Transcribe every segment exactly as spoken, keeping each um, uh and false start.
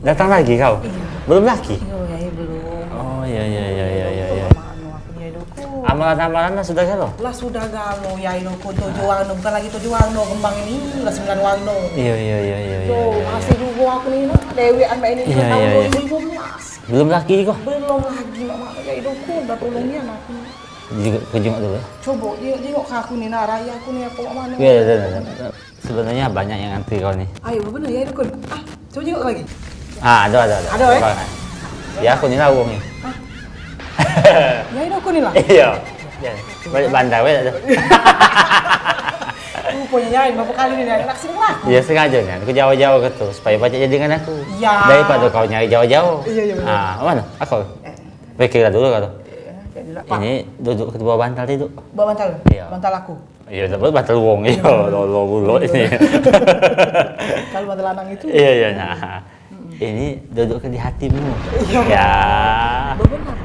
Datang lagi kau? Iya. Belum lagi? Iya, Yai, belum. Oh, iya, iya, iya, iya, iya, iya. Belum, anu, aku ni, Yai Dukun. Amalan-amalan lah sudah galo? Lah sudah galo, Yai Dukun, tujuh warna, bukan lagi tujuh warna kembang ini, lah sembilan warna. Iya, iya, iya, iya, iya, iya, iya. Masih jugo aku ni, nah, dewekan mak ini, iya, tahun iya, iya, dua ribu lima belas. Belum lagi kau? Belum lagi, mak, mak, Yai Dukun, dah tolong nian aku ni. Jenguk, kau jenguk dulu, ya. Coba, jenguk, jenguk ke aku ni, nah, raya aku ni, apa mak mano? Iya, iya, iya, iya. Sebenarnya banyak yang ngantri kau ni. Ayo, bener ya, Dukun. Ah, coba jenguk lagi. Ah, ada, ada, ada. Ada, eh? Ada, kan? Ya, aku ni lah wong ni. Ah. Ya, ini aku ni lah. Iya. Ya, balik bandar, weh, tak ada. Rupanya, ya, berapa kali ni, nak sini lah. Ya, sengaja ni. Aku jauh-jauh ke tu, supaya pacak jadi dengan aku. Ya. Daripada kau nyari jauh-jauh. Iya, iya, bener. Ah, mana? Aku. Eh. Pikirlah dulu kau tu. Iya, jadilah, Pak. Ini duduk ke bawah bantal tu. Bawah bantal? Iya. Bantal aku? Iya, tapi bantal wong, iya, lolo pulo ini. Kalau bantal lanang itu? Iya, iya, nah. Mm-mm. Ini duduk ke di hatimu. Iya. Ya. Benar.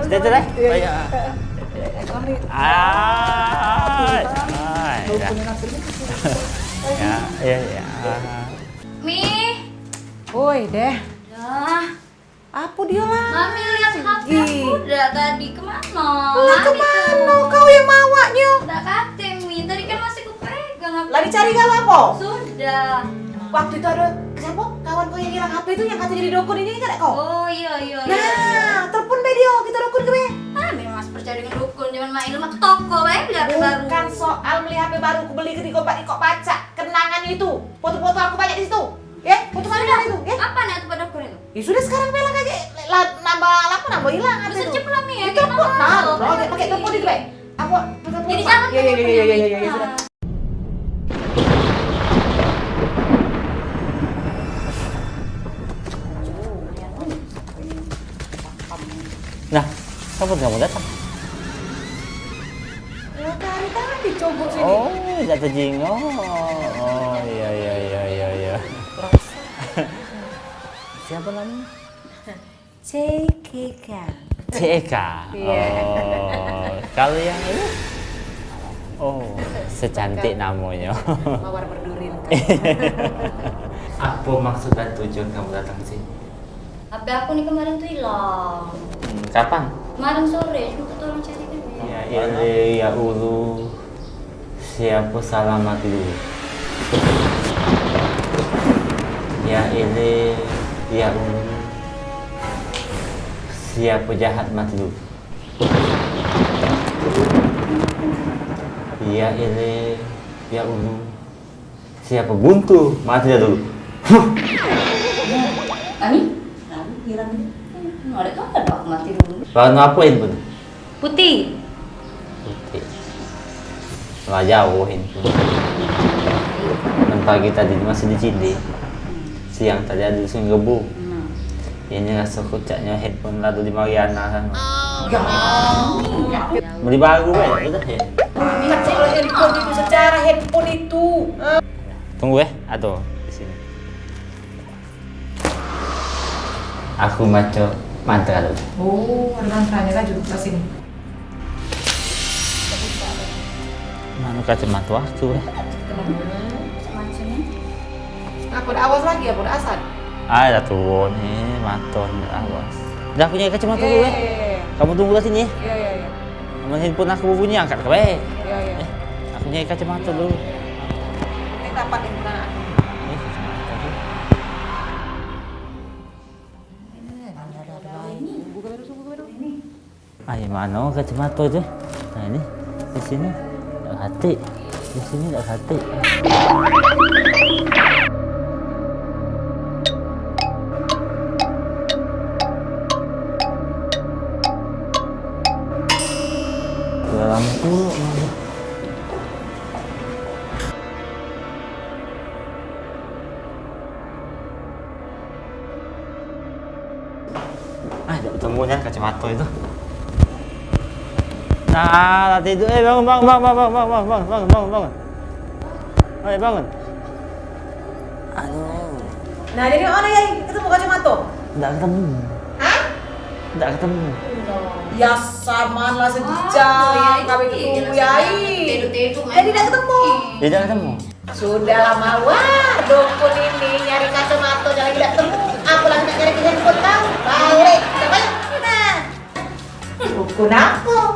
Sudah tu, eh? Iya, iya. Baik. Eh, eh. Eh, eh, kami. Ah, ah, ya. Ya, ya, ya. Mi. Woi, Deh. Dah. Apo dio lah? Mami lihat H P aku dah tadi, kemano? Lah, kemano kau yang mawaknyo? Dak kate, Mi. Tadi kan masih kupegang H P. Lah dicari galo apo? Sudah. Waktu itu ada siapa? Kawan kau yang hilang H P itu yang kata jadi dukun ini, ingat dak kau? Oh, iya, iya, iya. Nah, telepon be dio, kita dukun ke be. Ah, memang masih percaya dengan dukun, zaman main lemak ke toko bae beli H P baru. Bukan soal beli H P baru, aku beli ketiga empat kok pacak kenangan itu. Foto-foto aku banyak di situ. Ya, foto mana itu? Ya. Apa nih tempat dukun itu? Ya sudah, sekarang bela kaki, la-, nambah lama nambah hilang. Terus itu cepet lami ya, itu kita kok, nah, mau lo pakai telepon itu, baik. Apa? Jadi jangan ya, ya, ya, ya, ya, ya, ya, ya, sudah. Nah, kapan kamu datang? Lah, tadi, tadi cogok sini. Oh, dak tejingok. Oh, iya, iya, iya, iya, iya. Siapa namanya? C K K. C K K. Iya. Oh, kalau yang ini? Oh, secantik namanya. Mawar berdurin, kan? Apa maksud dan tujuan kamu datang ke sini? H P aku ni kemarin tu hilang. Hmm, kapan? Kemarin sore, aku tolong carikan ya. Ya, ya, ya Allah. Siapa salamat dulu? Ya ele, ya ulu. Siapa jahat mati dulu? Ya ele, ya ulu. Siapa buntu mati dah dulu? Ani? Tahu, hilang. Hmm, ada kabar aku mati dulu. Warna apa handphone? Putih. Putih. Lah jauh itu. Kan pagi tadi masih di Cinde. Siang tadi ada di Sungai Gebu. Ini rasa kocaknya handphone ladu di Mariana sana. Ya. Beli baru, eh, udah ya. Kacau handphone itu secara handphone itu. Tunggu, eh, atau di sini. Aku maco mantra dulu. Oh, ada mantranya lah, duduk ke sini. Mana kacamata aku, eh? Aku dah awas lagi, aku dah asal. Ah, dah tua ni, mato dah awas. Dah, aku nyari kacamata dulu, eh. Iya, iya, iya. Kamu tunggu kat sini, eh. Iya, iya, iya. Amun handphone aku bunyi, angkat ke bae. Iya, iya. Eh, aku nyari kacamata dulu. Ini dapat handphone anak aku. Eh, kacamata tu. Eh, mana ada, ada lain. Buka baru, buka baru. Ini. Ai, mano kacamata tu? Nah, ini. Di sini. Dak katik. Di sini dak katik. Dalam pulok. Ah, dak betemu nian kacamata itu. Nah, lah tidur. Eh, bangun, bangun, bangun. Ayo, bangun. Aduh. Nah, jadi mana yang ketemu kacamata? Dak ketemu. Hah? Dak ketemu. Ya, sama lah sejam. Kami ketemu, ya. Jadi dak ketemu. Ya, dak ketemu. Sudahlah, mawar dukun ini nyari kacamata lagi dak temu, apalagi nak Kenapa?